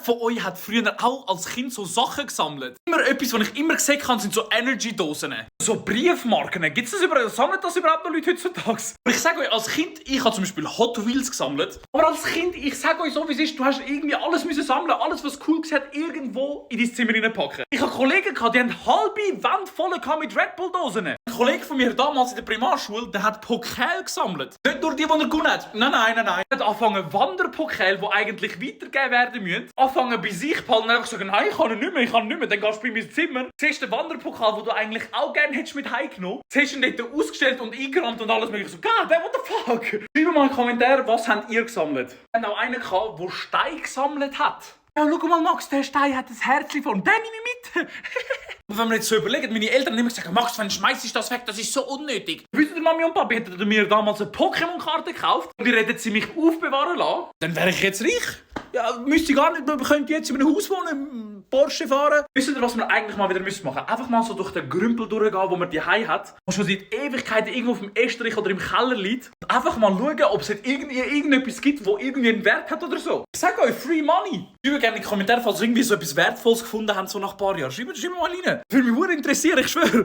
von euch hat früher auch als Kind so Sachen gesammelt? Immer etwas, was ich immer gesehen habe, sind so Energy-Dosen. So Briefmarken. Gibt's das überhaupt? Sammeln das überhaupt noch Leute heutzutage? Und ich sage euch, als Kind, ich habe zum Beispiel Hot Wheels gesammelt. Aber als Kind, ich sage euch so, wie es ist, du hast irgendwie alles müssen sammeln. Alles, was cool war, irgendwo in dein Zimmer reinpacken. Ich hatte Kollegen, die haben halbe Wände voll mit Red Bull-Dosen. Ein Kollege von mir damals in der Primarschule, der hat Pokale gesammelt. Nicht nur die er gewonnen hat. Nein. Er hat angefangen Wanderpokale, die eigentlich weitergegeben werden müssen, anfangen bei sich behalten und einfach sagen, nein, ich kann ihn nicht mehr. Dann gehst du bei mir ins Zimmer, siehst den Wanderpokal, den du eigentlich auch gerne hättest mit heimgenommen, siehst ihn dort ausgestellt und eingerammt und alles mögliche. So, God, what the fuck? Schreibt mal in die Kommentare, was habt ihr gesammelt? Wir hatten auch einen gehabt, der Steine gesammelt hat. Ja, schau mal, Max, der Stein hat ein Herzchen von. Den nehme ich mit. Und wenn wir jetzt so überlegen, meine Eltern haben immer gesagt, Max, wann schmeißt du das weg? Das ist so unnötig. Wisst ihr, Mami und Papi hätten mir damals eine Pokémon-Karte gekauft und die hätten sie mich aufbewahren lassen. Dann wäre ich jetzt reich. Ja, müsste ich gar nicht, man könnte jetzt in einem Haus wohnen, Porsche fahren. Wisst ihr, was wir eigentlich mal wieder machen müssen? Einfach mal so durch den Grümpel durchgehen, wo man die Hause hat, wo schon seit Ewigkeiten irgendwo auf dem Estrich oder im Keller liegt. Und einfach mal schauen, ob es irgendetwas gibt, wo irgendwie einen Wert hat oder so. Ich sage euch, free money. Schreibt gerne in die Kommentare, falls ihr irgendwie so etwas Wertvolles gefunden habt, so nach ein paar Jahren. Schreibt mal rein. Würde mich sehr interessieren, ich schwöre.